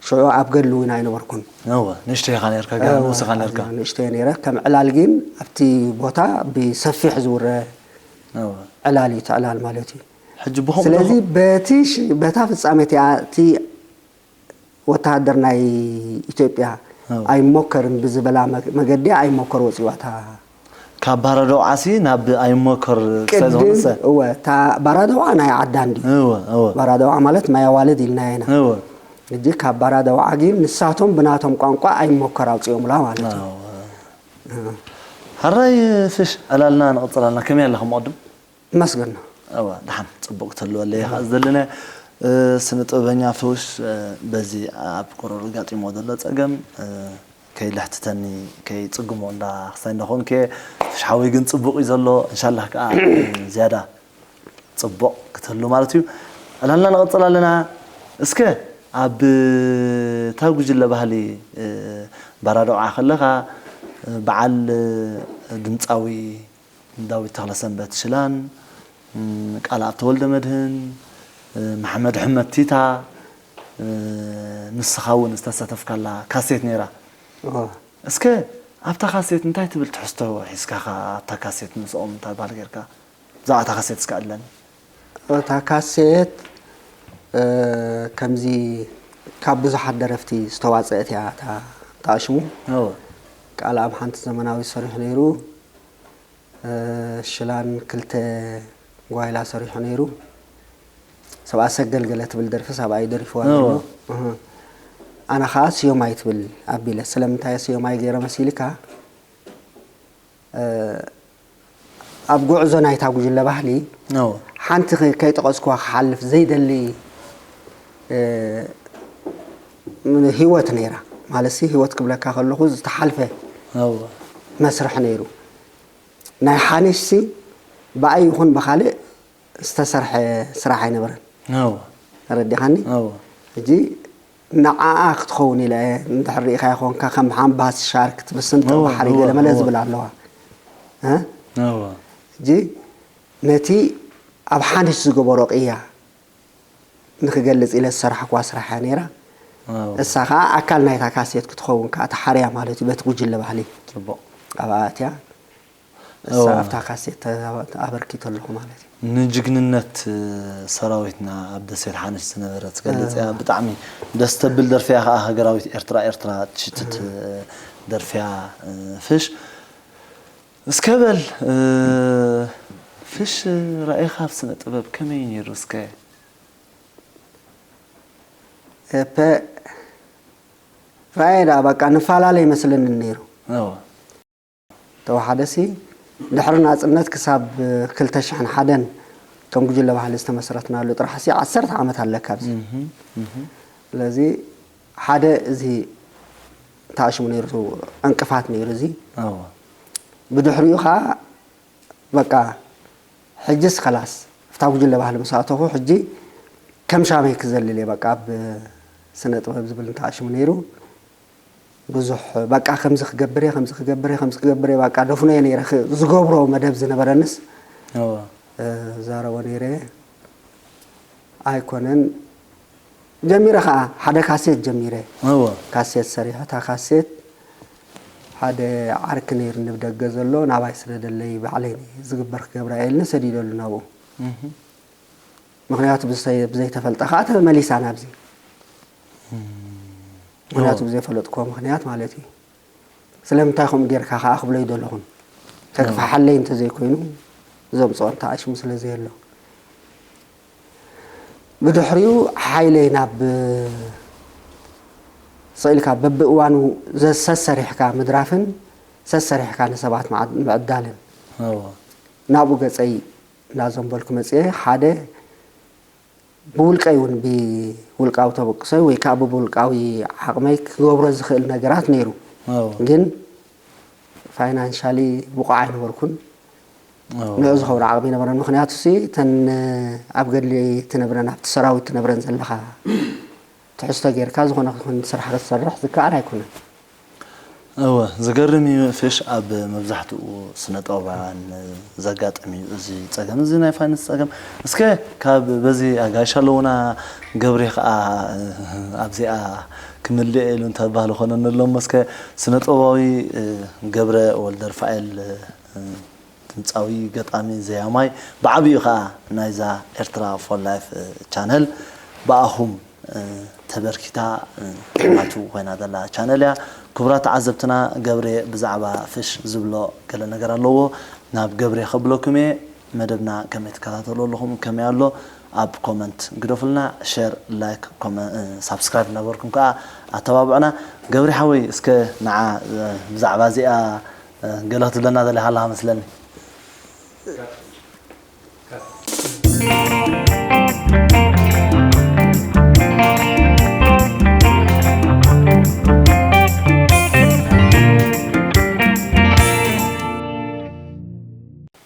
ሽዑ ኣብ ገድሊ እውን ኣይነበርኩን። እወ፣ ንእሽተይ ኢኻ ነርካ፣ ገና እወ፣ ንኡስ ኢኻ ነርካ። ኣዝያ ንእሽተይ ነይረ። ከም ዕላል ግን ኣብቲ ቦታ ብሰፊሕ ዝውረ እወ። ዕላል እዩ፣ እቲ ዕላል ማለት እዩ። ሕጂ ብኸምኡ ስለዚ ዶ-፣ በቲ ሽ-፣ በታ ፍጻሜ እቲኣ፣ እቲ ወተሃደር ናይ ኢትዮጵያ እወ። ኣይሞከርን ብዝበላ መ-፣ መገዲ ኣይሞከር ወፂዋታ። ካብ ባረደውዓሲ ናብ ኣይሞከር ክሳይ ቅድም፣ ዝኾነሰ? እወ፣ እታ ባራደውዓ ናይ ዓዳ እንዲ። እወ፣ እወ። ባራደውዓ ማለት ማይ ኣዋልድ ኢልናዮ ኢና። እወ። ሕጂ ካብ ባራደውዓ ግን ንሳቶም ብናቶም ቋንቋ ኣይሞከር ኣውፂኦምላ ማለት እዩ። እወ። እወ። ሕራይ ፍሽ ዕላልና ንቕፅል ኣለና። ከመይ ኣለኹም ቅድም? መስገን ነው። እወ፣ ደሓን ጽቡቕ ክትህልወለይ እየ እወ። ዝደሊ። እ፣ ስነ ጥበበኛ ፍሽ፣ እ፣ በዚ ኣብ ቁሩር ጋጢሞ ዘሎ ጸገም፣ እ፣ ከይልሕትተኒ፣ ከይጽግሞ እንዳ ክሳይ እንዳኾንኩ እየ። ፍሽ ሓወይ ግን ጽቡቕ እዩ ዘሎ። እንሻላህ ከኣ፣ እ፣ ዝያዳ ጽቡቕ ክትህሉ ማለት እዩ። ዕላልና ንቐጽል ኣለና። እስከ ኣብ እታ ጉጅለ ባህሊ፣ እ፣ ባራዶዓ ከለኻ፣ እ፣ በዓል፣ እ፣ ድምጻዊ ዳዊት ተኽለሰንበት ሽላን፣ ም፣ ቃልኣብ ተወልደመድህን፣ እ፣ መሓመድ ሕመድ ቲታ፣ እ፣ ንስኻ እውን ዝተሳተፍካላ ካሴት ነይራ። እወ። እስከ ኣብታ ካሴት እንታይ ትብል ትሕዝቶ ሒዝካ ኢኻ ኣብታ ካሴት ምስኦም እንታይ በሃል ጌርካ? ብዛዕባ እታ ካሴት እስከ ኣለን። እታ ካሴት፣ እ፣ ከምዚ ካብ ብዙሓት ደረፍቲ ዝተዋጽአት እያ እታ፣ እታ ሽሙ። እወ። ቃልኣብ ሓንቲ ዘመናዊት ሰሪሑ ነይሩ። እ፣ ሽላን ክልተ ጓይላ ሰሪሑ ነይሩ። ሰብኣ ሰገል ገለ ትብል ደርፊ ሰብኣይ ደሪፍዋ እወ። ዘሎ። እህ። ኣነ ኸኣ ስዮማይ ትብል ኣቢለ። ስለምንታይ ስዮማይ ገይረ መሲልካ? እ፣ ኣብ ጉዕዞ ናይታ ጉጅለ ባህሊ እወ። ሓንቲ ከ-፣ ከይጠቐስኩዋ ክሓልፍ ዘይደሊ፣ እ፣ ህይወት ነይራ። ማለትሲ ህይወት ክብለካ ከለኹ ዝተሓልፈ እወ። መስርሕ ነይሩ። ናይ ሓኒሽሲ ብኣይ ይኹን ብኻልእ ዝተሰርሐ ስራሕ ኣይነበረን። እወ። ተረዲኻኒ? እወ። ሕጂ ንዓኣ ክትኸውን ኢለ እየ፣ እንድሕር ርኢኻያ ኾንካ ከም ሓምባስ ሻርክ ትብስን እወ፣ ባሕሪ እወ፣ ገለመለ እወ። ዝብል ኣለዋ። እ? እወ። ሕጂ ነቲ ኣብ ሓንሽ ዝገበሮ ቅያ ንክገልጽ ኢለ ዝሰራሕኩዋ ስራሕ እያ ነይራ። እወ። እሳ ከዓ ኣካል ናይታ ካሴት ክትኸውን ከዓ ተሓርያ ማለት እዩ፣ በቲ ጉጅለ ባህሊ። ጽቡቕ። ኣብኣ ኣትያ እሳ እወ። ኣብታ ካሴት ተ-፣ ኣበርኪቶ ኣለኹ ማለት እዩ። ንጅግንነት ሰራዊትና ኣብ ደሴት ሓንሽ ዝነበረ ትገልጽ እያ። እወ። ብጣዕሚ ደስ ተብል ደርፊ እያ ከዓ፣ ሃገራዊት ኤርትራ ኤርትራ ትሽትት እወ። ደርፊ እያ። ፍሽ እስከ በል፣ እ፣ ፍሽ ራእይኻ ኣብ ስነ ጥበብ ከመይ ነይሩ እስከ? እፐ ራእየ ደኣ በቃ ንፈላለ ይመስለኒ ነይሩ። እወ። ተወሓደሲ ድሕሪ ናጽነት ክሳብ ክልተ ሽሕን ሓደን ከም ጉጅለ ባህሊ ዝተመስረትናሉ ጥራሕሲ ዓሰርተ ዓመት ኣለካ ኣብዚ። እህ፣ እህ። ስለዚ ሓደ እዚ ተኣሽሙ ነይሩ፣ ዕንቅፋት ነይሩ እዚ። እወ። ብድሕሪኡ ኸዓ በቃ ሕጅስ ከላስ፣ ኣብታ ጉጅለ ባህሊ ምስ ኣተኹ፣ ሕጂ ከም ሻመይ ክዘልል እየ፣ በቃ ኣብ ስነ ጥበብ ዝብል እንተኣሽሙ ነይሩ። ብዙሕ በቃ ከምዚ ክገብር እየ፣ ከምዚ ክገብር እየ፣ ከምዚ ክገብር እየ፣ በቃ ደፍኖ እየ ነይረ፣ ክ-፣ ዝገብሮ መደብ ዝነበረንስ፣ እወ። እ፣ ዛረቦ ነይረ። ኣይኮነን። ጀሚረ ኸዓ፣ ሓደ ካሴት ጀሚረ። እወ። ካሴት ሰሪሐ፣ እታ ካሴት ሓደ ዓርኪ ነይሩ ንብደገ ዘሎ፣ ናባይ ስደደለይ፣ ባዕለይ ዝግበር ክገብራ እየ ኢልኒ፣ ሰዲደሉ ናብኡ። እህ። ምኽንያቱ ብዘይ-፣ ብዘይተፈልጠ ኸዓ ተመሊሳ ናብዚ። እም። ምኽንያቱ እወ። ብዘይፈለጥክዎ ምኽንያት ማለት እዩ። ስለምንታይ ከምኡ ጌርካ ኸዓ ክብሎ ይደለኹን። ከግፍሓለይ እንተዘይኮይኑ፣ ዘምጽኦ እንተኣሽሙ ስለ ዘየሎ። ብድሕሪኡ ሓይለይ ናብ ስቕ ኢልካ በብእዋኑ ዘ-፣ ሰሰሪሕካ ምድራፍን ሰሰሪሕካ ንሰባት ምዓ-፣ ምዕዳልን። እወ። ናብኡ ገጸይ እናዘንበልኩ መጽየ። ሓደ ብውልቀይ እውን ብውልቃዊ ተበግሶይ ወይ ከዓ ብውልቃዊ ዓቕመይ ክገብሮ ዝኽእል ነገራት ነይሩ። እወ። ግን ፋይናንሻሊ ብቑዕ ኣይነበርኩን። እወ። ንዑ ዝኸውን ዓቕሚ ይነበረን። ምኽንያቱ ሲ እተን ኣብ ገድሊ ትነብረን ኣብቲ ሰራዊት ትነብረን ዘለኻ ትሕዝቶ ጌርካ ዝኾነ ይኹን ስራሕ ክትሰርሕ ዝከኣል ኣይኮነን። እወ፣ ዝገርም እዩ። ፍሽ ኣብ መብዛሕትኡ ስነ ጥበባውያን ዘጋጥም እዩ እዚ ጸገም፣ እዚ ናይ ፋይናንስ ጸገም። እስከ ካብ በዚ ኣጋይሽ ኣለዉና ገብሬ ከኣ ኣብዚኣ ክምልእ ኢሉ እንተባህሉ ኮነኒ ኣሎ እሞ፣ እስከ ስነ ጥበባዊ ገብረ ወልደርፋኤል ድምጻዊ፣ ገጣሚ፣ ዘያማይ፣ ብዓቢኡ ኸኣ ናይዛ ኤርትራ ፎር ላይፍ ቻነል ብኣኹም ተበርኪታ ናቱ ኮይና ዘላ ቻነል እያ። ክቡራት ተዓዘብትና፣ ገብሬ ብዛዕባ ፍሽ ዝብሎ ገለ ነገር ኣለዎ። ናብ ገብሬ ከብለኩም እየ። መደብና ከመይ ትከታተሉ ኣለኹም፣ ከመይ ኣሎ ኣብ ኮመንት ግደፉልና። ሸር፣ ላይክ፣ ኮመ-፣ ሳብስክራይብ እናገበርኩም ከኣ ኣተባብዑና። ገብሬ ሓወይ፣ እስከ ንዓ ብዛዕባ እዚኣ ገለ ክትብለና ደሊኻ ኣለኻ መስለኒ።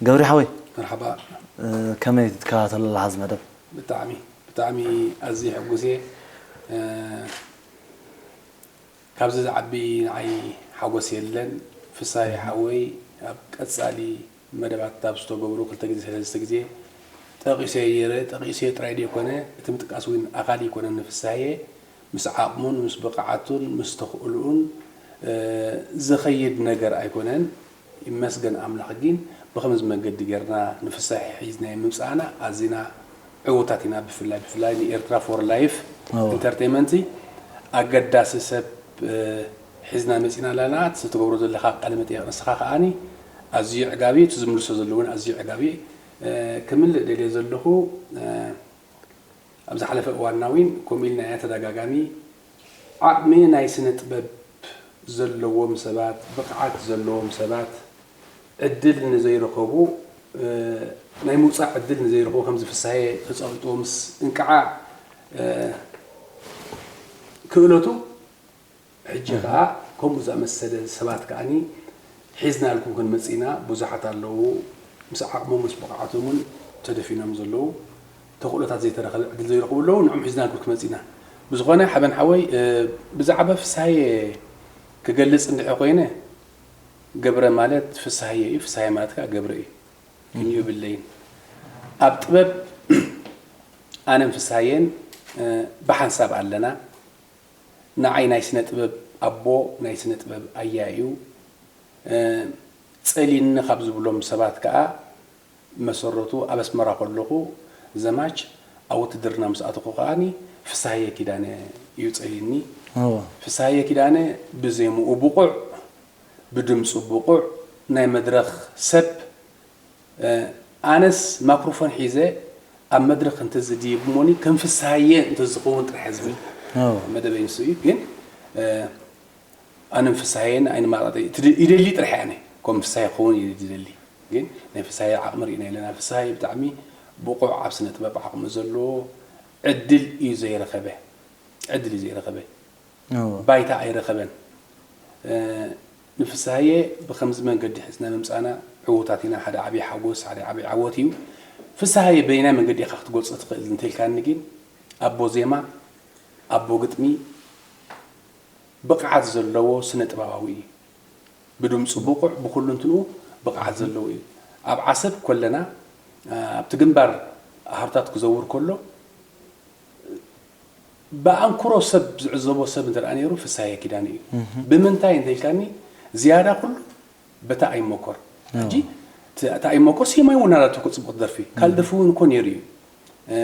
ገብሪ ሓወይ፣ መርሓባ። እ፣ ከመይ ትከታተሎ ኣለኻ እዚ መደብ? ብጣዕሚ፣ ብጣዕሚ ኣዝየ ሕጉስ እየ። እ፣ ካብዚ ዝዓቢ ንዓይ ሓጎስ የለን። ፍሳየ ሓወይ ኣብ ቀጻሊ መደባት ኣብ ዝተገብሩ ክልተ ግዜ ሰለስተ ግዜ ጠቒሰዮ ነይረ። ጠቒሰዮ ጥራይ ዘይኮነ፣ እቲ ምጥቃስ እውን ኣኻሊ ኣይኮነን ንፍሳየ። ምስ ዓቕሙን ምስ ብቕዓቱን ምስ ተኽእልኡን፣ እ፣ ዝኸይድ ነገር ኣይኮነን። ይመስገን ኣምላኽ። ግን ብኸምዚ መገዲ ጌርና ንፍሳሄ ሒዝናዮ ምምጻእና ኣዚና ዕዉታት ኢና። ብፍላይ፣ ብፍላይ ንኤርትራ ፎር ላይፍ እወ። ኢንተርቴይመንት ኣገዳሲ ሰብ፣ እ፣ ሒዝና መጺና ኣለና። እቲ ትገብሮ ዘለኻ ቃለ መጠይቕ ንስኻ ከኣኒ ኣዝዩ ዕጋቢ፣ እቲ ዝምልሶ ዘሎ እውን ኣዝዩ ዕጋቢ። እ፣ ክምልእ ደልየ ዘለኹ፣ እ፣ ኣብ ዝሓለፈ እዋንና እውን ከምኡ ኢልና ኢና ተደጋጋሚ። ዓቕሚ ናይ ስነ ጥበብ ዘለዎም ሰባት፣ ብቕዓት ዘለዎም ሰባት፣ ዕድል ንዘይረኸቡ፣ እ፣ ናይ ምውጻእ ዕድል ንዘይረኸቡ፣ ከምዚ ፍሳሄ ተጸቕጥዎ ምስ እንቅዓ፣ እ፣ ክእለቱ ሕጂ ከኣ ከምኡ ዝኣመሰለ ሰባት ከኣኒ ሒዝናልኩም ክንመጽእ ኢና። ብዙሓት ኣለዉ፣ ምስ ዓቕሞም ምስ ብቕዓቶም እውን ተደፊኖም ዘለዉ፣ ተኽእሎታት ዘይተረኸበ ዕድል ዘይረኽቡ ኣለዉ። ንዕኦም ሒዝናልኩም ክንመጽእ ኢና። ብዝኾነ ሓበን ሓወይ፣ እ፣ ብዛዕባ ፍስሃየ ክገልጽ እንድሕር ኮይነ፣ ገብረ ማለት ፍስሃየ እዩ፣ ፍስሃየ ማለት ከዓ ገብረ እዩ። ክንዩ የብለይን። ኣብ ጥበብ ኣነን ፍስሃየን፣ እ፣ ብሓንሳብ ኣለና። ንዓይ ናይ ስነ ጥበብ ኣቦ፣ ናይ ስነ ጥበብ ኣያ እዩ። እ፣ ጸሊኒ ካብ ዝብሎም ሰባት ከዓ መሰረቱ ኣብ ኣስመራ ከለኹ ዘማች ኣብ ውትድርና ምስ ኣተኹ ከዓኒ ፍስሃየ ኪዳነ እዩ ጸሊኒ። እዎ። ፍስሃየ ኪዳነ ብዜምኡ ብቑዕ፣ ብድምፁ ብቑዕ፣ ናይ መድረኽ ሰብ። እ፣ ኣነስ ማክሮፎን ሒዘ ኣብ መድረኽ እንተዝድይብ እሞኒ ከም ፍስሃየ እንተዝኸውን ጥራሕ ዝብል እዎ። መደበይ ንሱ እዩ። ግን፣ እ፣ ኣነን ፍስሃየን ኣይንማጣጠ ይደሊ ጥራሕ ኣነ ከም ፍስሃየ ክኸውን እዩ ዝደሊ። ግን ናይ ፍስሃየ ዓቕሚ ርኢና ኣለና። ፍስሃየ ብጣዕሚ ብቑዕ ኣብ ስነ ጥበብ ዓቕሚ ዘለዎ ዕድል እዩ ዘይረኸበ። ዕድል እዩ ዘይረኸበ። እዎ። ባይታ ኣይረኸበን። እ፣ ንፍስሃየ ብኸምዚ መንገዲ ሒዝና ምምፃና ዕዉታት ኢና። ሓደ ዓብዪ ሓጎስ፣ ሓደ ዓብዪ ዓወት እዩ። ፍስሃየ በየናይ መንገዲ ኢኻ ክትገልፆ ትኽእል እንተልካኒ ግን ኣቦ ዜማ፣ ኣቦ ግጥሚ፣ ብቕዓት ዘለዎ ስነ ጥበባዊ እዩ። ብድምፁ ብቑዕ፣ ብኩሉ እንትንኡ ብቕዓት ዘለዎ እዩ። ኣብ ዓሰብ ኮለና፣ እ፣ ኣብቲ ግንባር ሃርታት ክዘውር ከሎ ብኣንክሮ ሰብ ዝዕዘቦ ሰብ እንተ ደኣ ነይሩ ፍስሃየ ኪዳነ እዩ። ብምንታይ እንተ ኢልካኒ ዝያዳ ኩሉ በታ ኣይሞኮር። ሕጂ እቲ- እታ ኣይሞኮር ስየማይ እውን ኣላቶ እኮ ጽቡቕ ደርፊ። ካልእ ደርፊ እውን እኮ ነይሩ እዩ። እ፣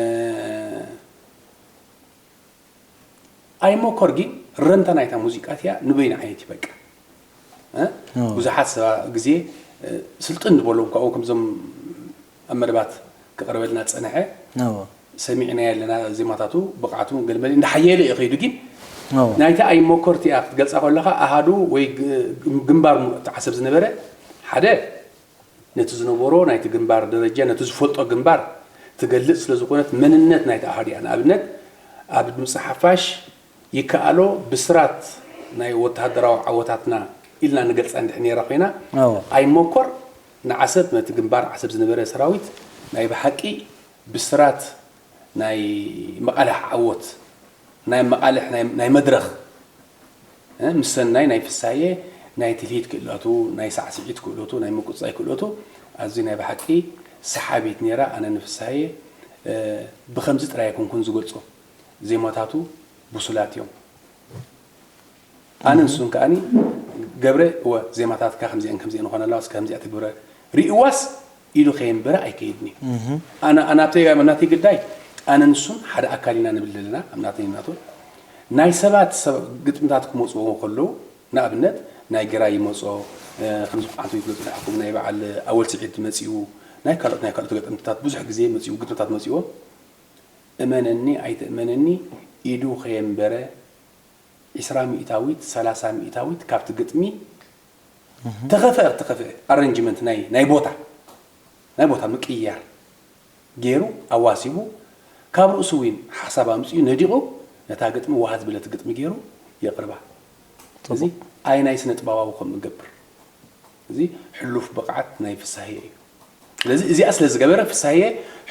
ኣይሞኮር ግን ረምታ ናይታ ሙዚቃ እቲኣ ንበይኑ ዓይነት እዩ በቃ። እ? እዎ። ብዙሓት ሰባ ግዜ፣ እ፣ ስልጥን ዝበሎም ካብኡ ከምዞም ኣብ መደባት ክቐርበልና ዝጸንሐ እዎ። ሰሚዕናዮ ኣለና። ዜማታቱ ብቕዓቱ ገለመለ እንዳሓየለ እዩ ከይዱ። ግን እዎ። ናይቲ ኣይሞኮር እቲኣ ክትገልጻ ከለኻ ኣሃዱ ወይ ግ- ግንባር ሙሉእ ተዓሰብ ዝነበረ ሓደ ነቲ ዝነበሮ ናይቲ ግንባር ደረጃ ነቲ ዝፈልጦ ግንባር ትገልጽ ስለ ዝኾነት መንነት ናይቲ ኣሃዱ እያ። ንኣብነት ኣብ ድምፂ ሓፋሽ ይከኣሎ ብስራት ናይ ወተሃደራዊ ዓወታትና ኢልና ንገልጻ እንድሕር ነይራ ኮይና እዎ። ኣይሞኮር ንዓሰብ ነቲ ግንባር ዓሰብ ዝነበረ ሰራዊት ናይ ብሓቂ ብስራት ናይ መቓልሕ ዓወት ናይ መቓልሕ ናይ- ናይ መድረኽ እ፣ ምስ ሰናይ ናይ ፍሳየ ናይ ትልሂት ክእለቱ ናይ ሳዕስዒት ክእለቱ ናይ ምቁፅፃይ ክእለቱ ኣዝዩ ናይ ብሓቂ ሰሓቢት ነይራ። ኣነ ንፍሳየ እ፣ ብኸምዚ ጥራይ ኣይኮንኩን ዝገልፆ ዜማታቱ ብሱላት እዮም። ኣነ ንሱን ከዓኒ ገብረ እወ ዜማታትካ ከምዚአን ከምዚአን ይኾና ኣለዋ እስከ ከምዚኣ ትግብረ ርእዋስ ኢሉ ከየንበረ ኣይከይድን እዩ። ኣነ ኣነ ኣብተይ ኣብ ናተይ ግዳይ ኣነ ንሱን ሓደ ኣካል ኢና ንብል ዘለና ኣብ ናተይ ናቱ ናይ ሰባት ሰብ ግጥምታት ክመፅዎ ከለዉ ንኣብነት ናይ ግራ ይመፆ እ፣ ከምዚ ዓንቱ ይፍለጡ ንዓኹም ናይ በዓል ኣወል ስዒድ መፂኡ ናይ ካልኦት ናይ ካልኦት ገጠምትታት ብዙሕ ግዜ መፂኡ ግጥምታት መፂዎ እመነኒ ኣይትእመነኒ ኢዱ ከየንበረ ዒስራ ሚእታዊት ሰላሳ ሚእታዊት ካብቲ ግጥሚ ተኸፍአ ተኸፍአ ኣረንጅመንት ናይ ናይ ቦታ ናይ ቦታ ምቅያር ገይሩ ኣዋሲቡ ካብ ርእሱ እውን ሓሳብ ኣምፅኡ ነዲቑ ነታ ግጥሚ ዋሃ ዝበለት ግጥሚ ገይሩ የቕርባ። እዚ ኣይ ናይ ስነ ጥበባዊ ከም እገብር እዚ ሕሉፍ ብቕዓት ናይ ፍሳሄ እዩ። ስለዚ እዚኣ ስለ ዝገበረ ፍሳሄ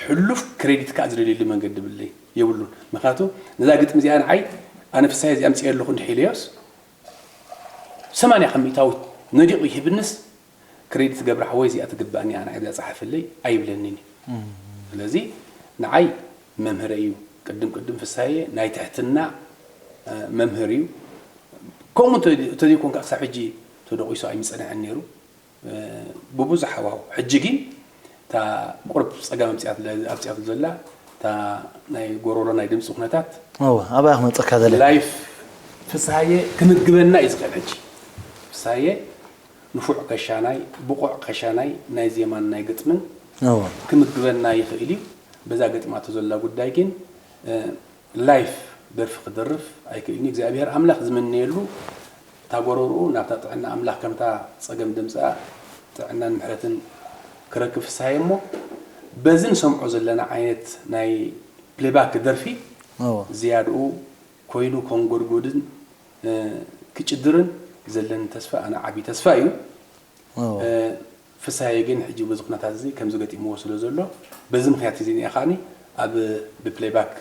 ሕሉፍ ክሬዲት ከዓ ዝደልየሉ መንገዲ ብለይ የብሉን። ምክንያቱ ነዛ ግጥሚ እዚኣ ንዓይ ኣነ ፍሳሄ እዚኣ ምፅየ ኣለኹ እንድሕ ኢለዮስ ሰማንያ ካብ ሚእታዊት ነዲቑ ይህብንስ ክሬዲት ገብረ ሓወይ እዚኣ ትግባእኒ ኣነ እዚኣ ፀሓፈለይ ኣይብለንን እዩ። ስለዚ ንዓይ መምህረ እዩ። ቅድም ቅድም ፍሳሄ ናይ ትሕትና መምህር እዩ። ከምኡ ተዘይኮንካ ክሳብ ሕጂ ተደቂሱ ኣይምፀንሐን ነይሩ ብብዙሕ ሃዋሁ። ሕጂ ግን እታ ቁርብ ፀገም ኣምፅኣትሉ ዘላ እታ ናይ ጎሮሮ ናይ ድምፂ ኩነታት እወ ኣብኣ ክመፀካ ደለ ላይፍ ፍስሃየ ክምግበና እዩ ዝኽእል። ሕጂ ፍስሃየ ንፉዕ ከሻናይ ብቑዕ ከሻናይ ናይ ዜማን ናይ ግጥምን እወ ክምግበና ይኽእል እዩ። በዛ ገጢማቶ ዘላ ጉዳይ ግን ላይፍ ደርፊ ክደርፍ ኣይክእልን እዩ። እግዚኣብሔር ኣምላኽ ዝምነየሉ እታ ጎረርኡ ናብታ ጥዕና ኣምላኽ ከምታ ጸገም ድምጻ ጥዕናን ምሕረትን ክረክብ ፍስሃየ እሞ በዚ ንሰምዖ ዘለና ዓይነት ናይ ፕሌባክ ደርፊ ዝያድኡ ኮይኑ ከንጎድጎድን ክጭድርን ዘለኒ ተስፋ ኣነ ዓብዪ ተስፋ እዩ። ፍስሃየ ግን ሕጂ በዚ ኩነታት እዚ ከምዚ ገጢምዎ ስለ ዘሎ በዚ ምክንያት እዚ እኒኣ ከዓኒ ኣብ ብፕሌይባክ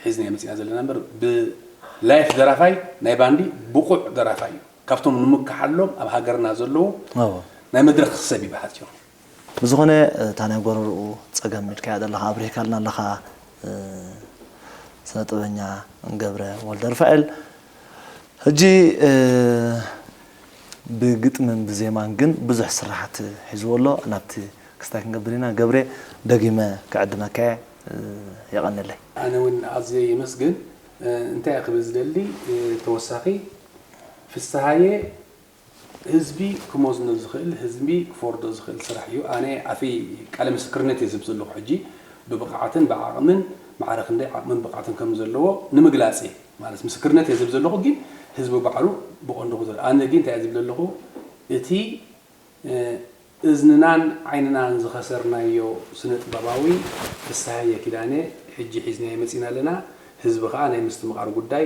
ሒዝናዮ መፂና ዘለና እምበር ብላይፍ ደራፋይ ናይ ባንዲ ብቑዕ ደራፋይ እዩ። ካብቶም ንምክሓሎም ኣብ ሃገርና ዘለዉ ናይ መድረኽ ሰብ እዩ ብሓፂሩ። ብዝኾነ እታ ናይ ጎረርኡ ፀገም ኢልካያ ዘለኻ ኣብሪህካልና ኣለኻ። ስነ ጥበበኛ ገብረ ወልደ ርፋኤል ሕጂ ብግጥምን ብዜማን ግን ብዙሕ ስራሓት ሒዝዎ ኣሎ። ናብቲ ክስታይ ክንገብር ኢና። ገብሬ፣ ደጊመ ክዕድመካ እየ። የቐንለይ። ኣነ እውን ኣዝየ የመስግን። እንታይ ክብል ዝደሊ ተወሳኺ ፍስሃየ ህዝቢ ክመዝኖ ዝኽእል፣ ህዝቢ ክፈርዶ ዝኽእል ስራሕ እዩ። ኣነ ኣፈይ ቃለ ምስክርነት እየ ዝህብ ዘለኹ ሕጂ ብብቕዓትን ብዓቕምን ማዕረ ክንደይ ዓቕምን ብቕዓትን ከም ዘለዎ ንምግላጽ እየ። ማለት ምስክርነት እየ ዝህብ ዘለኹ፣ ግን ህዝቢ ባዕሉ ብቐንዱ ክዘር-፣ ኣነ ግን እንታይ እየ ዝብል ዘለኹ፣ እቲ እዝንናን ዓይንናን ዝኸሰርናዮ ስነ ጥበባዊ ፍስሃየ ኪዳነ ሕጂ ሒዝናዮ መጺና ኣለና። ህዝቢ ከኣ ናይ ምስትምቓር ጉዳይ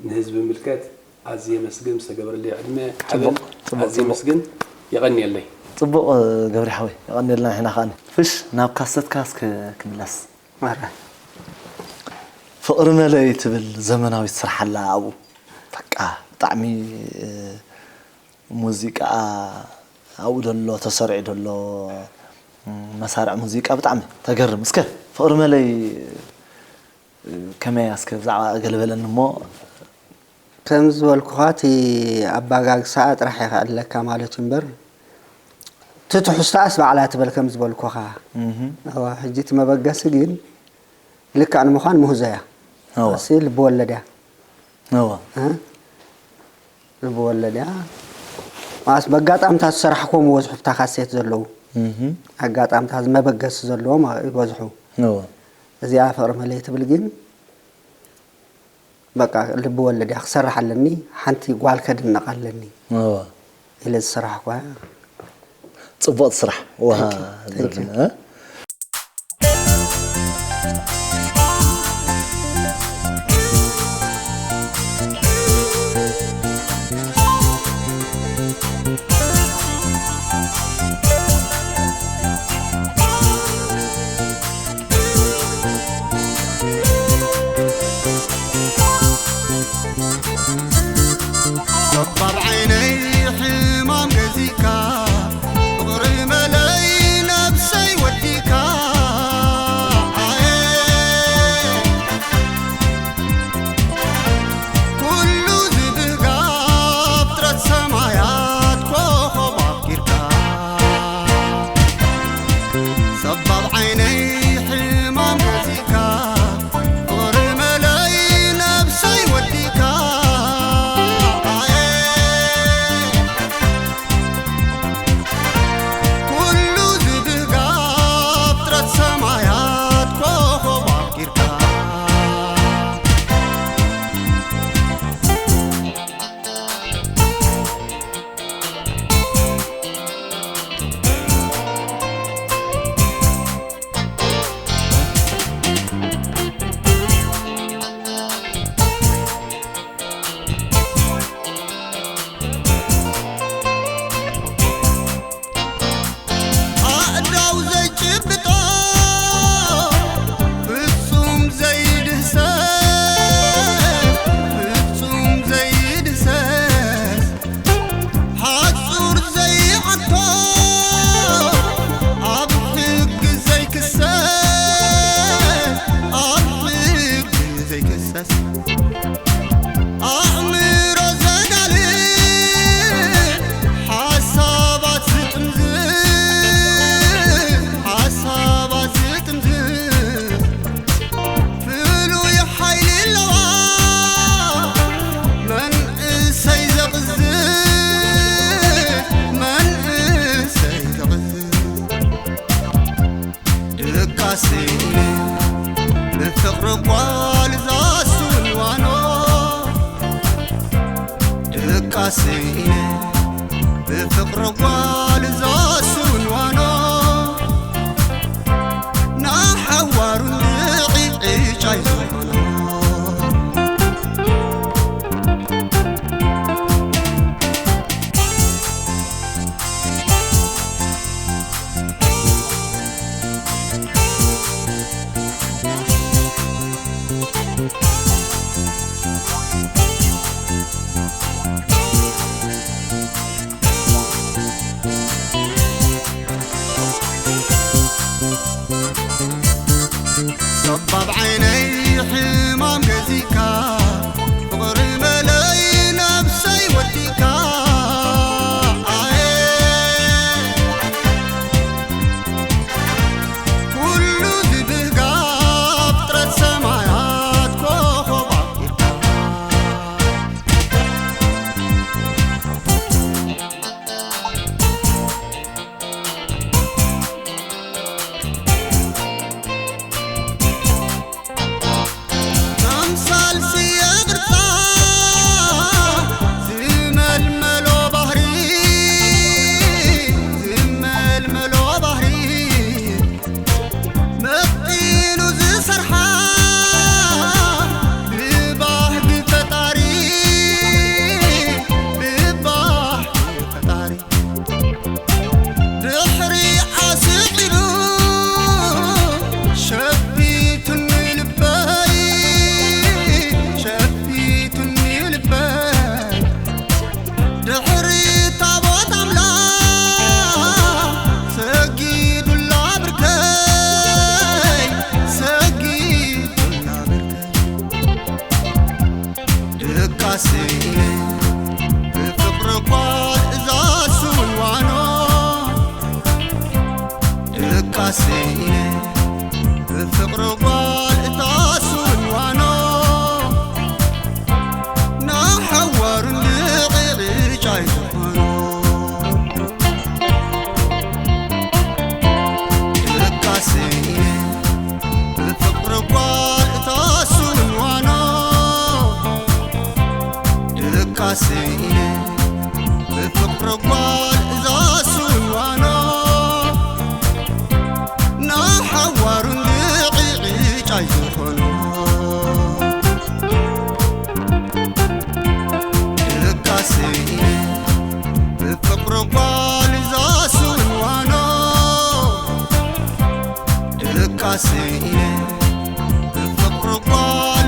ንህዝቢ ምልከት። ኣዝየ የመስግን ዝተገበረለይ ዕድመ ሓበን። ኣዝየ የመስግን። የቐንየለይ። ጽቡቕ ገብሪ ሓወይ፣ የቐንየልና። ንሕና ከኣ ፍሽ ናብ ካሰትካ እስከ ክምለስ። ፍቕሪ መለይ ትብል ዘመናዊት ስራሕ ኣላ ኣብኡ። በቃ ብጣዕሚ ሙዚቃ ኣብኡ ደሎ ተሰሪዑ ደሎ መሳርዕ ሙዚቃ ብጣዕሚ ተገርም። እስከ ፍቕሪ መለይ ከመይ እስከ ብዛዕባ ገለ በለኒ እሞ። ከም ዝበልኩኻ እቲ ኣባጋግሳኣ ጥራሕ ይኸዕለካ ማለት እዩ እምበር፣ እቲ ትሕዝቶኣስ ባዕላ ትበል ከም ዝበልኩኻ። እዋ፣ ሕጂ እቲ መበገሲ ግን ልክዕ ንምዃን ምህዞ እያ። እዋ። እሲ ልቢ ወለድ እያ። እዋ። እ? ልቢ ወለድ እያ። ማስ በጋጣምታት ዝሰራሕክዎም ይበዝሑ፣ ብታ ካሴት ዘለዉ። ኣጋጣምታት መበገሲ ዘለዎም ይበዝሑ። እዋ። እዚኣ ፍቕሪ መለይ ትብል ግን በቃ ልቢ ወለድ እያ፣ ክሰርሕ ኣለኒ፣ ሓንቲ ጓል ከድንቕ ኣለኒ እዋ። ኢለ ዝሰራሕኳ እያ። ጽቡቕቲ ስራሕ፣ ውሃ Thank you, thank you። ዝብል፣ እ? ሰባብ ዓይነይ ሕማም ገዚእካ፣ ፍቕሪ መለይ ነብሰይ ወዲእካ። ኣየ፣ ኩሉ ዝብህጋ ፍጥረት ሰማያት ኮኸብ ኣፍቂርካ። ሰባብ ዓይነይ ሕማም ገዚእካ፣ ፍቕሪ መለይ ነብሰይ ወዲእካ። ኣየ፣ ኩሉ ዝብህጋ ፍጥረት ሰማያት ኮኸብ ኣፍቂርካ። ኣእዳው ዘይጭብጦ፣ ፍጹም ዘይድህሰስ፣ ፍጹም ዘይድህሰስ፣ ሓጹር ዘይዓቶ፣ ኣብ ሕጊ ዘይክሰስ፣ ኣብ ሕጊ ዘይክሰስ፣ ኣእምሮ ዘዳልል፣ ሓሳባት ዝጥምዝዝ፣ ሓሳባት ዝጥምዝዝ፣ ፍሉይ ሓይሊ ኣለዋ፣ መንእሰይ ዘቕዝዝ፣ መንእሰይ ዘቕዝዝ። ድቃስ ኢለ ብፍቕሪ ጓል ዛስውንዋኖ፣ ድቃስ ኢለ ብፍቕሪ ጓል ዛስውንዋኖ፣ ንሓዋሩ ንዒጫይ ዝኾኖ። ብፍቕሪ ጓል እታ ስውንዋኖ፣ ንሓዋሩ ልቕዕጫይ ዝኾኖ። ደቃሰይ እየ ብፍቕሪ ጓል እታ ስውንዋኖ። ደቃሰይ እየ ብፍቕሪ ጓል እዛ ስውንዋኖ፣ ንሓዋሩ ልቕዕጫይ ዝኾኖ። ደቃሰይ እየ ብፍቕሪ ጓል እዛ ስውንዋኖ። ደቃሰይ እየ ብፍቕሪ ጓል